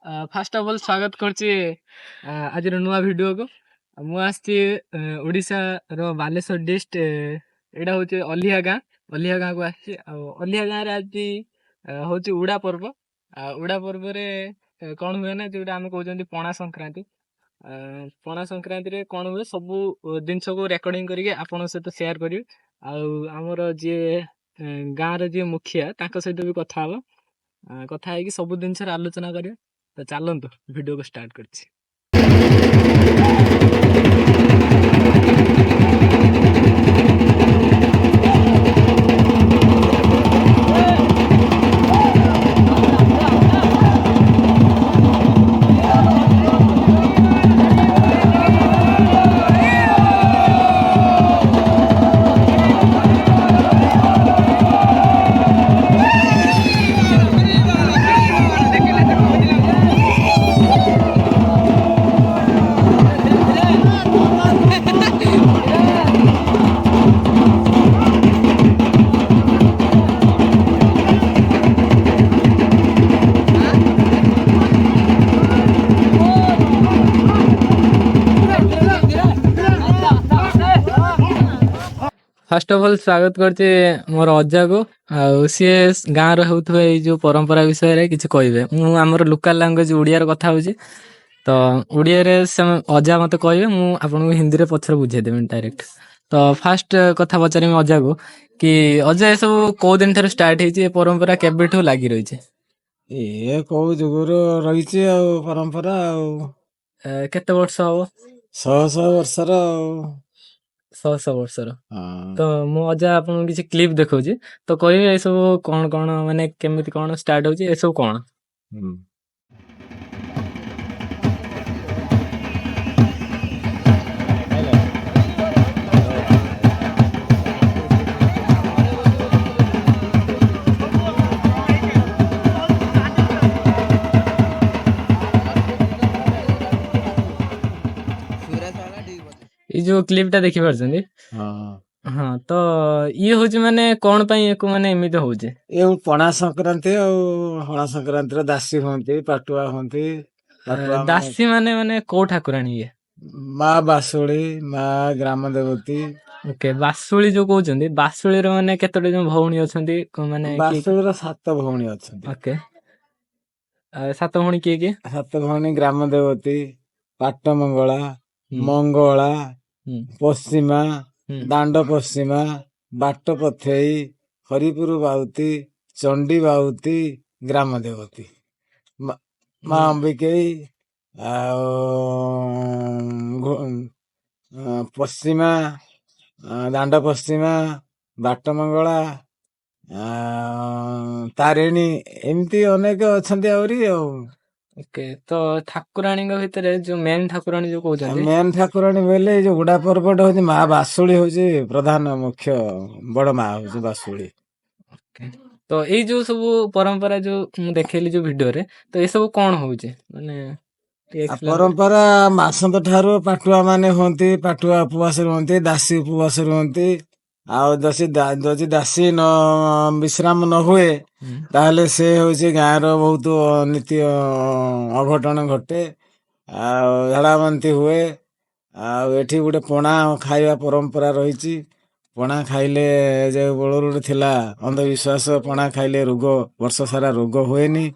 First of all ସ୍ୱାଗତ କରୁଛି ଆଜିର ନୂଆ ଭିଡ଼ିଓକୁ। ମୁଁ ଆସିଛି ଓଡ଼ିଶାର ବାଲେଶ୍ୱର ଡିଷ୍ଟ୍ରିକ୍ଟ, ଏଇଟା ହେଉଛି ଅଲିହା ଗାଁ। ଅଲିହା ଗାଁକୁ ଆସିଛି ଆଉ ଅଲିହା ଗାଁରେ ଆଜି ହେଉଛି ଉଡ଼ା ପର୍ବ। ଆଉ ଉଡ଼ା ପର୍ବରେ କ'ଣ ହୁଏ ନା, ଯୋଉଟା ଆମେ କହୁଛନ୍ତି ପଣା ସଂକ୍ରାନ୍ତି। ପଣା ସଂକ୍ରାନ୍ତିରେ କ'ଣ ହୁଏ ସବୁ ଜିନିଷକୁ ରେକର୍ଡ଼ିଂ କରିକି ଆପଣଙ୍କ ସହିତ ସେୟାର କରିବି। ଆଉ ଆମର ଯିଏ ଗାଁର ଯିଏ ମୁଖିଆ ତାଙ୍କ ସହିତ ବି କଥା ହବା, କଥା ହେଇକି ସବୁ ଜିନିଷର ଆଲୋଚନା କରିବା। ତ ଚାଲନ୍ତୁ ଭିଡ଼ିଓକୁ ଷ୍ଟାର୍ଟ କରୁଛି। ଫାଷ୍ଟ ଅଫ୍ ଅଲ୍ ସ୍ୱାଗତ କରୁଛି ମୋର ଅଜାକୁ, ଆଉ ସିଏ ଗାଁର ହେଉଥିବା ଏଇ ଯୋଉ ପରମ୍ପରା ବିଷୟରେ କିଛି କହିବେ। ମୁଁ ଆମର ଲୋକାଲ ଲାଙ୍ଗୁଏଜ ଓଡ଼ିଆରେ କଥା ହଉଛି, ତ ଓଡ଼ିଆରେ ସେ ଅଜା ମତେ କହିବେ, ମୁଁ ଆପଣଙ୍କୁ ହିନ୍ଦୀରେ ପଛରେ ବୁଝେଇଦେବି ଡାଇରେକ୍ଟ। ତ ଫାଷ୍ଟ କଥା ପଚାରିବି ଅଜାକୁ କି ଅଜା, ଏସବୁ କୋଉ ଦିନ ଠାରୁ ଷ୍ଟାର୍ଟ ହେଇଛି, ଏ ପରମ୍ପରା କେବେଠୁ ଲାଗି ରହିଛି? ଇଏ କୋଉ ଯୁଗରୁ ରହିଛି ଆଉ ପରମ୍ପରା ଆଉ। କେତେ ବର୍ଷ ହବ? ଶହ ଶହ ବର୍ଷର ଆଉ। ଶହ ଶହ ବର୍ଷର। ହଁ। ତ ମୁଁ ଅଜା ଆପଣଙ୍କୁ କିଛି କ୍ଲିପ୍ ଦେଖଉଛି, ତ କହିବେ ଏସବୁ କଣ କଣ, ମାନେ କେମିତି କଣ ଷ୍ଟାର୍ଟ ହଉଛି, ଏସବୁ କଣ? ହୁଁ। ଏଇ ଯୋଉ କ୍ଲିପ୍ ଟା ଦେଖିପାରୁଛନ୍ତି? ହଁ। ହଁ, ତ ଇଏ ହଉଛି ମାନେ କଣ ପାଇଁ ୟାକୁ ମାନେ ଏମିତି ହଉଛି? ଏ ପଣା ସଂକ୍ରାନ୍ତି, ଆଉ ପଣା ସଂକ୍ରାନ୍ତିର ଦାସୀ ହୁଅନ୍ତି, ପାଟୁଆ ହୁଅନ୍ତି। ପାଟୁଆ ମାନେ ଦାସୀ ମାନେ ମାନେ କୋଉ ଠାକୁରାଣୀ ଇଏ? ମା ବାସୁଳି, ମା ଗ୍ରାମ ଦେବତୀ। ଓକେ, ବାସୁଳି ଯୋଉ କହୁଛନ୍ତି, ବାସୁଳିର ମାନେ କେତୋଟି ଯୋଉ ଭଉଣୀ ଅଛନ୍ତି ମାନେ? ବାସୁଳିର 7 ଭଉଣୀ ଅଛନ୍ତି। ଓକେ, 7 ଭଉଣୀ କିଏ କିଏ? 7 ଭଉଣୀ ଗ୍ରାମ ଦେବତୀ, ପାଟମଙ୍ଗଳା, ମଙ୍ଗଳା, ପଶ୍ଚିମା, ଦାଣ୍ଡ ପଶ୍ଚିମା, ବାଟ ପଥେଇ, ହରିପୁର ବାଉତି, ଚଣ୍ଡୀ ବାଉତି, ଗ୍ରାମ ଦେବତୀ, ମା ଅମ୍ବିକେଇ, ଆଉ ପଶ୍ଚିମା, ଦାଣ୍ଡ ପଶ୍ଚିମା, ବାଟମଙ୍ଗଳା, ତାରିଣୀ, ଏମିତି ଅନେକ ଅଛନ୍ତି ଆହୁରି ଆଉ। ଓକେ, ତ ଠାକୁରାଣୀଙ୍କ ଭିତରେ ଯୋଉ ମେନ୍ ଠାକୁରାଣୀ ଯୋଉ କହୁଛନ୍ତି? ମେନ୍ ଠାକୁରାଣୀ ବୋଇଲେ ଏଇ ଯୋଉ ଉଡ଼ା ପର୍ବଟା ହଉଛି ମା ବାସୁଳି, ହଉଛି ପ୍ରଧାନ ମୁଖ୍ୟ ବଡ ମା ହଉଛି ବାସୁଳି। ତ ଏଇ ଯୋଉ ସବୁ ପରମ୍ପରା ଯୋଉ ମୁଁ ଦେଖେଇଲି ଯୋଉ ଭିଡିଓରେ, ତ ଏସବୁ କଣ ହଉଛି ମାନେ ଟିକେ explain କରିବେ? ପରମ୍ପରା ମାସନ୍ତ ଠାରୁ ପାଟୁଆ ମାନେ ହୁଅନ୍ତି, ପାଟୁଆ ଉପବାସ ରୁହନ୍ତି, ଦାସୀ ଉପବାସ ରୁହନ୍ତି। ଆଉ ଯଦି ଦାସୀ ନ ବିଶ୍ରାମ ନ ହୁଏ ତାହେଲେ ସେ ହଉଛି ଗାଁର ବହୁତ ନୀତି ଅଘଟଣ ଘଟେ, ଆଉ ଝାଡ଼ାବାନ୍ତି ହୁଏ। ଆଉ ଏଠି ଗୋଟେ ପଣା ଖାଇବା ପରମ୍ପରା ରହିଛି। ପଣା ଖାଇଲେ ଯେଉଁ ବେଳରୁ ଗୋଟେ ଥିଲା ଅନ୍ଧବିଶ୍ୱାସ, ପଣା ଖାଇଲେ ରୋଗ ବର୍ଷ ସାରା ରୋଗ ହୁଏନି,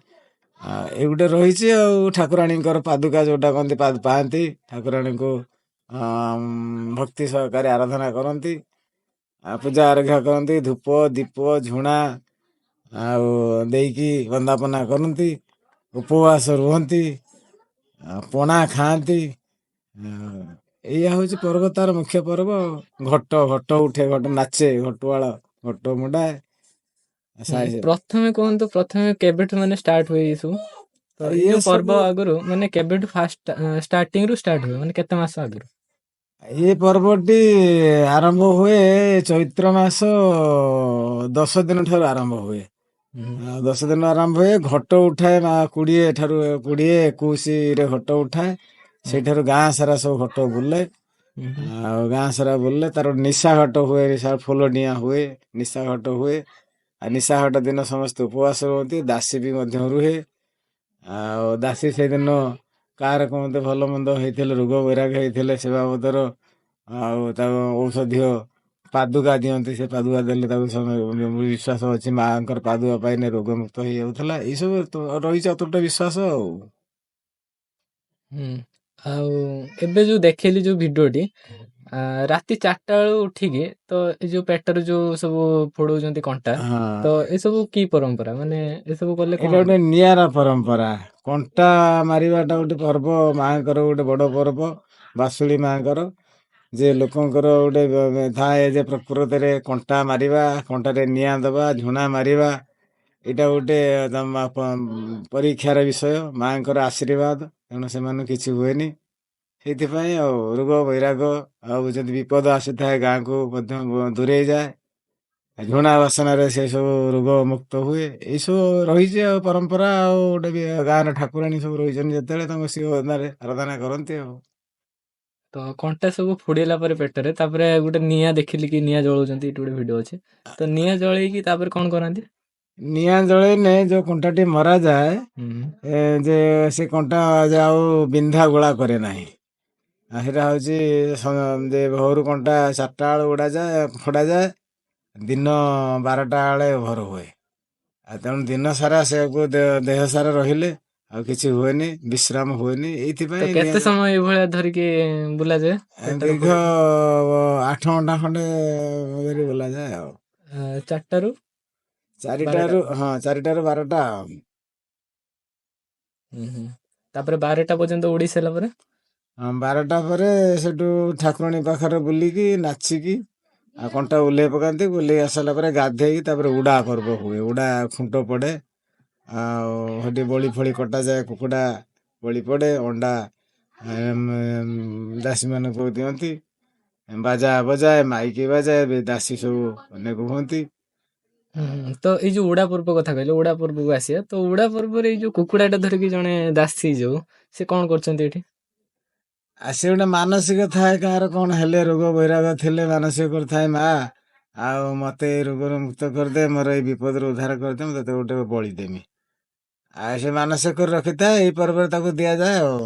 ଏଇ ଗୋଟେ ରହିଛି। ଆଉ ଠାକୁରାଣୀଙ୍କର ପାଦୁକା ଯୋଉଟା କହନ୍ତି ପାଆନ୍ତି, ଠାକୁରାଣୀଙ୍କୁ ଭକ୍ତି ସହକାରେ ଆରାଧନା କରନ୍ତି, ଆଉ ପୂଜା ଅର୍ଘ୍ୟ କରନ୍ତି, ଧୂପ ଦୀପ ଝୁଣା ଆଉ ଦେଇକି ବନ୍ଦାପନା କରନ୍ତି, ଉପବାସ ରୁହନ୍ତି, ପଣା ଖାଆନ୍ତି। ଏଇଆ ହଉଛି ପର୍ବ, ତାର ମୁଖ୍ୟ ପର୍ବ। ଘଟ ଘଟ ଉଠେ, ଘଟ ନାଚେ, ଘଟୁଆଳ ଘଟ ମୁଣ୍ଡାଏ। ପ୍ରଥମେ କୁହନ୍ତୁ, ପ୍ରଥମେ କେବେଠୁ ମାନେ ଷ୍ଟାର୍ଟ ହୁଏ ଏଇ ସବୁ? ତ ଏଇ ଯୋଉ ପର୍ବ ଆଗରୁ ମାନେ କେବେଠୁ ଫାଷ୍ଟ ଷ୍ଟାର୍ଟିଂ ରୁ ଷ୍ଟାର୍ଟ ହୁଏ, ମାନେ କେତେ ମାସ ଆଗରୁ? ଏ ପର୍ବଟି ଆରମ୍ଭ ହୁଏ ଚୈତ୍ର ମାସ 10 ଦିନ ଠାରୁ ଆରମ୍ଭ ହୁଏ। 10 ଦିନ ଆରମ୍ଭ ହୁଏ। ଘଟ ଉଠାଏ ମା 20 ଠାରୁ, 20 21ରେ ଘଟ ଉଠାଏ। ସେଇଠାରୁ ଗାଁ ସାରା ସବୁ ଘଟ ବୁଲେ। ଆଉ ଗାଁ ସାରା ବୁଲିଲେ ତାର ନିଶା ଘଟ ହୁଏ, ନିଶା ଫୁଲ ଡିଆଁ ହୁଏ, ନିଶା ଘଟ ହୁଏ। ଆଉ ନିଶା ଘଟ ଦିନ ସମସ୍ତେ ଉପବାସ ରୁହନ୍ତି, ଦାସୀ ବି ମଧ୍ୟ ରୁହେ। ଆଉ ଦାସୀ ସେଇଦିନ କାହାର କଣ ଭଲ ମନ୍ଦ ହେଇଥିଲେ, ରୋଗ ବୈରାଗ ହେଇଥିଲେ ସେ ବାବଦର ଆଉ ତାକୁ ଔଷଧୀୟ ପାଦୁକା ଦିଅନ୍ତି। ସେ ପାଦୁକା ଦେଲେ ତାକୁ ବିଶ୍ୱାସ ଅଛି ମାଆଙ୍କର ପାଦୁକା ପାଇଲେ ରୋଗମୁକ୍ତ ହେଇଯାଉଥିଲା। ଏଇସବୁ ରହିଛି ଅତୁଟ ବିଶ୍ୱାସ ଆଉ। ହୁଁ। ଆଉ ଏବେ ଯୋଉ ଦେଖେଇଲି ଯୋଉ ଭିଡିଓଟି, ରାତି 4ଟା ବେଳୁ ଉଠିକି ତ ଏଇ ଯୋଉ ପେଟରେ ଯୋଉ ସବୁ ଫୋଡଉଛନ୍ତି କଣ୍ଟା, ତ ଏସବୁ କି ପରମ୍ପରା, ମାନେ ଏସବୁ କଲେ ଏଇଟା କଣ? ଗୋଟେ ନିଆରା ପରମ୍ପରା। କଣ୍ଟା ମାରିବାଟା ଗୋଟେ ପର୍ବ, ମାଆଙ୍କର ଗୋଟେ ବଡ଼ ପର୍ବ, ବାସୁଳୀ ମାଆଙ୍କର। ଯେ ଲୋକଙ୍କର ଗୋଟେ ଥାଏ ଯେ ପ୍ରକୃତରେ କଣ୍ଟା ମାରିବା, କଣ୍ଟାରେ ନିଆଁ ଦେବା, ଝୁଣା ମାରିବା, ଏଇଟା ଗୋଟେ ପରୀକ୍ଷାର ବିଷୟ, ମାଆଙ୍କର ଆଶୀର୍ବାଦ। ତେଣୁ ସେମାନଙ୍କୁ କିଛି ହୁଏନି ସେଇଥିପାଇଁ। ଆଉ ରୋଗ ବୈରାଗ ଆଉ ଯଦି ବିପଦ ଆସିଥାଏ ଗାଁକୁ ମଧ୍ୟ ଦୂରେଇ ଯାଏ। ଝୁଣା ବାସନାରେ ସେ ସବୁ ରୋଗ ମୁକ୍ତ ହୁଏ। ଏଇସବୁ ରହିଛି ଆଉ ପରମ୍ପରା। ଆଉ ଗୋଟେ ବି ଗାଁର ଠାକୁରାଣୀ ସବୁ ରହିଛନ୍ତି, ଯେତେବେଳେ ତାଙ୍କୁ ଶିବ ଆରାଧନା କରନ୍ତି ଆଉ। ତ କଣ୍ଟା ସବୁ ଫୋଡିଲା ପରେ ପେଟରେ, ତାପରେ ଗୋଟେ ନିଆଁ ଦେଖିଲି କି ନିଆଁ ଜଳଉଛନ୍ତି, ଏଇଠି ଗୋଟେ ଭିଡିଓ ଅଛି। ତ ନିଆଁ ଜଳେଇକି ତାପରେ କଣ କରନ୍ତି? ନିଆଁ ଜଳେଇଲେ ଯୋଉ କଣ୍ଟାଟି ମରାଯାଏ, ଯେ ସେ କଣ୍ଟା ଆଉ ବିନ୍ଧା ଗୋଳା କରେ ନାହିଁ। ସେଇଟା ହେଉଛି ଯେ ଭୋରୁ କଣ୍ଟା 4ଟା ବେଳୁ ଉଡ଼ାଯାଏ, ଫୋଡ଼ାଯାଏ, ଦିନ 12ଟା ବେଳେ ଭୋର ହୁଏ। ଆଉ ତେଣୁ ଦିନ ସାରା ସେକୁ ଦେହ ସାରା ରହିଲେ ଆଉ କିଛି ହୁଏନି, ବିଶ୍ରାମ ହୁଏନି। ତ ଏଇଥିପାଇଁ କେତେ ସମୟ ଏଇଭଳିଆ ଧରିକି ବୁଲାଯାଏ ପେଟରେ? ଦୀର୍ଘ 8 ଘଣ୍ଟା ଖଣ୍ଡେ ଧରି ବୁଲାଯାଏ। ଆଉ 4ଟାରୁ 4ଟାରୁ, ହଁ, 4ଟାରୁ 12ଟା। ହୁଁ। ତାପରେ 12ଟା ପର୍ଯ୍ୟନ୍ତ ଉଡି ସାରିଲା ପରେ? 12ଟା ପରେ ସେଠୁ ଠାକୁରାଣୀ ପାଖରେ ବୁଲିକି ନାଚିକି ଆଉ କଣ୍ଟା ଓହ୍ଲେଇ ପକାନ୍ତି। ଓହ୍ଲେଇ ଆସିଲା ପରେ ଗାଧେଇକି ତାପରେ ଉଡ଼ା ପର୍ବ ହୁଏ। ଉଡ଼ା ଖୁଣ୍ଟ ପଡ଼େ ଆଉ ସେଠି ବଳି ଫଳି କଟାଯାଏ, କୁକୁଡ଼ା ବଳି ପଡ଼େ, ଅଣ୍ଡା ଦାସୀମାନଙ୍କୁ ଦିଅନ୍ତି, ବାଜା ବଜାଏ, ମାଇକି ବାଜାଏ, ଦାସୀ ସବୁ ଅନେକ ହୁଅନ୍ତି। ତ ଏଇ ଯୋଉ ଉଡ଼ା ପର୍ବ କଥା କହିଲେ, ଉଡ଼ା ପର୍ବକୁ ଆସିବା। ତ ଉଡ଼ା ପର୍ବରେ ଏଇ ଯୋଉ କୁକୁଡ଼ାଟା ଧରିକି ଜଣେ ଦାସୀ ଯୋଉ, ସେ କଣ କରୁଛନ୍ତି ଏଠି? ଆଉ ସେ ଗୋଟେ ମାନସିକ ଥାଏ, କାହାର କଣ ହେଲେ ରୋଗ ବୈରାଗ ଥିଲେ ମାନସିକ କରିଥାଏ, ମା ଆଉ ମତେ ଏଇ ରୋଗରୁ ମୁକ୍ତ କରିଦେ, ମୋର ଏଇ ବିପଦରୁ ଉଦ୍ଧାର କରିଦେ, ମୁଁ ତତେ ଗୋଟେ ବଳି ଦେମି। ଆଉ ସେ ମାନସିକ କରି ରଖିଥାଏ, ଏଇ ପର୍ବରେ ତାକୁ ଦିଆଯାଏ ଆଉ।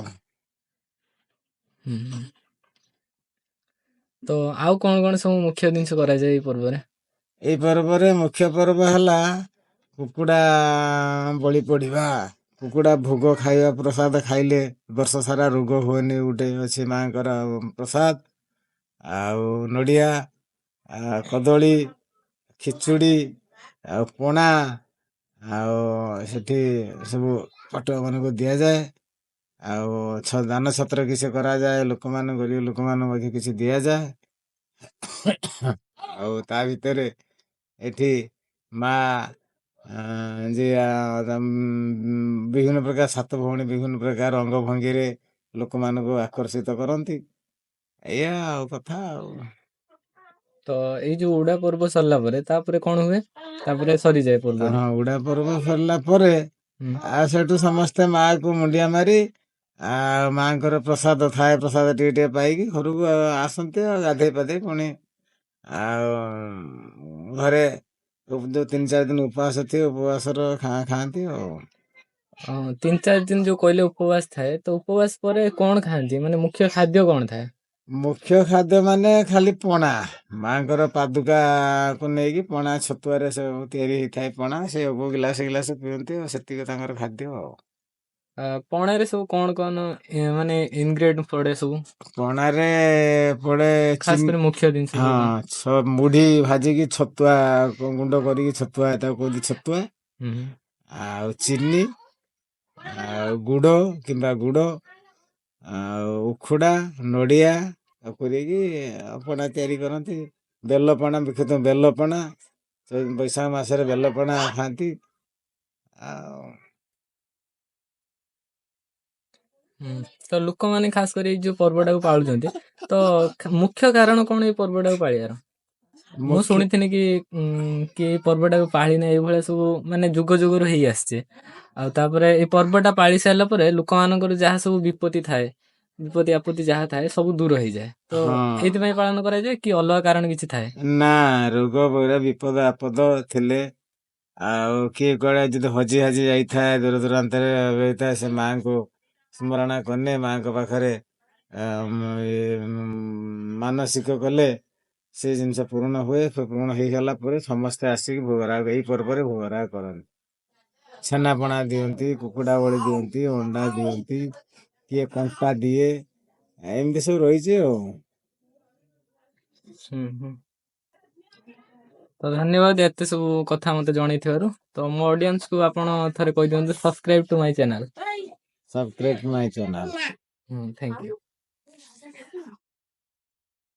ତ ଆଉ କଣ କଣ ସବୁ ମୁଖ୍ୟ ଜିନିଷ କରାଯାଏ ଏଇ ପର୍ବରେ? ଏଇ ପର୍ବରେ ମୁଖ୍ୟ ପର୍ବ ହେଲା କୁକୁଡ଼ା ବଳି ପଡ଼ିବା, କୁକୁଡ଼ା ଭୋଗ ଖାଇବା, ପ୍ରସାଦ ଖାଇଲେ ବର୍ଷ ସାରା ରୋଗ ହୁଏନି, ଗୋଟେ ଅଛି ମାଆଙ୍କର ପ୍ରସାଦ। ଆଉ ନଡ଼ିଆ, କଦଳୀ, ଖିଚୁଡ଼ି ଆଉ ପଣା, ଆଉ ସେଠି ସବୁ ପାଟୁଆମାନଙ୍କୁ ଦିଆଯାଏ। ଆଉ ଦାନ ଛତ୍ର କିଛି କରାଯାଏ, ଲୋକମାନଙ୍କୁ, ଗରିବ ଲୋକମାନଙ୍କୁ ମଧ୍ୟ କିଛି ଦିଆଯାଏ। ଆଉ ତା ଭିତରେ ଏଠି ମା ଯେ ବିଭିନ୍ନ ପ୍ରକାର ସାତ ଭଉଣୀ ବିଭିନ୍ନ ପ୍ରକାର ଅଙ୍ଗ ଭଙ୍ଗିରେ ଲୋକମାନଙ୍କୁ ଆକର୍ଷିତ କରନ୍ତି। ଏଇଆ ଆଉ କଥା ଆଉ। ତ ଏଇ ଯୋଉ ଉଡ଼ା ପର୍ବ ସରିଲା ପରେ ତାପରେ କଣ ହୁଏ? ତାପରେ ସରିଯାଏ ପର୍ବ? ହଁ, ଉଡ଼ା ପର୍ବ ସରିଲା ପରେ ଆଉ ସେଠୁ ସମସ୍ତେ ମାଆକୁ ମୁଣ୍ଡିଆ ମାରି ଆଉ ମାଆଙ୍କର ପ୍ରସାଦ ଥାଏ, ପ୍ରସାଦ ଟିକେ ଟିକେ ପାଇକି ଘରକୁ ଆସନ୍ତି। ଆଉ ଗାଧେଇ ପାଧେଇ ପୁଣି ଆଉ ଘରେ ଯୋଉ 3-4 ଦିନ ଉପବାସ ଥିବେ, ଉପବାସର ଖାଆନ୍ତି ଆଉ। ହଁ, 3-4 ଦିନ ଯୋଉ କହିଲେ ଉପବାସ ଥାଏ, ତ ଉପବାସ ପରେ କଣ ଖାଆନ୍ତି? ମାନେ ମୁଖ୍ୟ ଖାଦ୍ୟ କଣ ଥାଏ? ମୁଖ୍ୟ ଖାଦ୍ୟ ମାନେ ଖାଲି ପଣା, ମାଆଙ୍କର ପାଦୁକାକୁ ନେଇକି ପଣା ଛତୁଆରେ ସବୁ ତିଆରି ହେଇଥାଏ ପଣା, ସେୟାକୁ ଗିଲାସ ଗିଲାସ ପିଅନ୍ତି ଆଉ ସେତିକି ତାଙ୍କର ଖାଦ୍ୟ। ଆଉ ପଣାରେ ସବୁ କଣ କଣ ମାନେ ଇନଗ୍ରେଡିଏଣ୍ଟ ପଡେ ସବୁ? ପଣାରେ ପଡେ ଖାସ କରି ମୁଖ୍ୟ ଜିନିଷ? ହଁ, ମୁଢି ଭାଜିକି ଛତୁଆ ଗୁଣ୍ଡ କରିକି, ଛତୁଆ ତାକୁ କୁହନ୍ତି ଛତୁଆ, ଆଉ ଚିନି ଆଉ ଗୁଡ଼ କିମ୍ବା ଗୁଡ଼ ଆଉ ଉଖୁଡ଼ା, ନଡ଼ିଆ ଆଉ କରିକି ପଣା ତିଆରି କରନ୍ତି। ବେଲ ପଣା ମୁଖ୍ୟତଃ, ବେଲ ପଣା ବୈଶାଖ ମାସରେ ବେଲ ପଣା ଖାଆନ୍ତି ଆଉ। ତ ଲୋକମାନେ ଖାସ କରି ଏଇ ଯୋଉ ପର୍ବଟାକୁ ପାଳୁଛନ୍ତି, ତ ମୁଖ୍ୟ କାରଣ କଣ ଏଇ ପର୍ବଟାକୁ ପାଳିବାର? ମୁଁ ଶୁଣିଥିଲି କି ଏଇ ପର୍ବଟାକୁ ପାଳିନେ ଏଇଭଳିଆ ସବୁ ମାନେ ଯୁଗ ଯୁଗରୁ ହେଇ ଆସିছে। ଆଉ ତାପରେ ଏଇ ପର୍ବଟା ପାଳି ସାରିଲା ପରେ ଲୋକମାନଙ୍କର ଯାହା ସବୁ ବିପତ୍ତି ଥାଏ, ବିପତ୍ତି ଆପତ୍ତି ଯାହା ଥାଏ ସବୁ ଦୂର ହେଇଯାଏ। ତ ଏଇଥିପାଇଁ ପାଳନ କରାଯାଏ କି ଅଲଗା କାରଣ କିଛି ଥାଏ? ନା, ରୋଗ ବୈରାଗ ବିପଦ ଆପଦ ଥିଲେ ଆଉ କିଏ କୁଆଡ଼େ ଯଦି ହଜି ହାଜି ଯାଇଥାଏ, ଦୂର ଦୂରାନ୍ତରେ ରହିଥାଏ, ସେ ମାଆଙ୍କୁ ସ୍ମରଣ କଲେ, ମାଆଙ୍କ ପାଖରେ ମାନସିକ କଲେ ସେ ଜିନିଷ ପୂରଣ ହୁଏ। ପୂରଣ ହେଇଗଲା ପରେ ସମସ୍ତେ ଆସିକି ଭୋଗରାଗ, ଏଇ ପର୍ବରେ ଭୋଗରାଗ କରନ୍ତି। ଛେନାପଣା ଦିଅନ୍ତି, କୁକୁଡ଼ା ବଳି ଦିଅନ୍ତି, ଅଣ୍ଡା ଦିଅନ୍ତି, କିଏ କଣ୍ଟା ଦିଏ, ଏମିତି ସବୁ ରହିଛି ଆଉ। ହୁଁ ହୁଁ ତ ଧନ୍ୟବାଦ ଏତେ ସବୁ କଥା ମତେ ଜଣେଇଥିବାରୁ। ତ ମୋ ଅଡିଏନ୍ସ କୁ ଆପଣ ଥରେ କହିଦିଅନ୍ତୁ, subscribe to my channel. Subscribe my channel. ହୁଁ, thank you.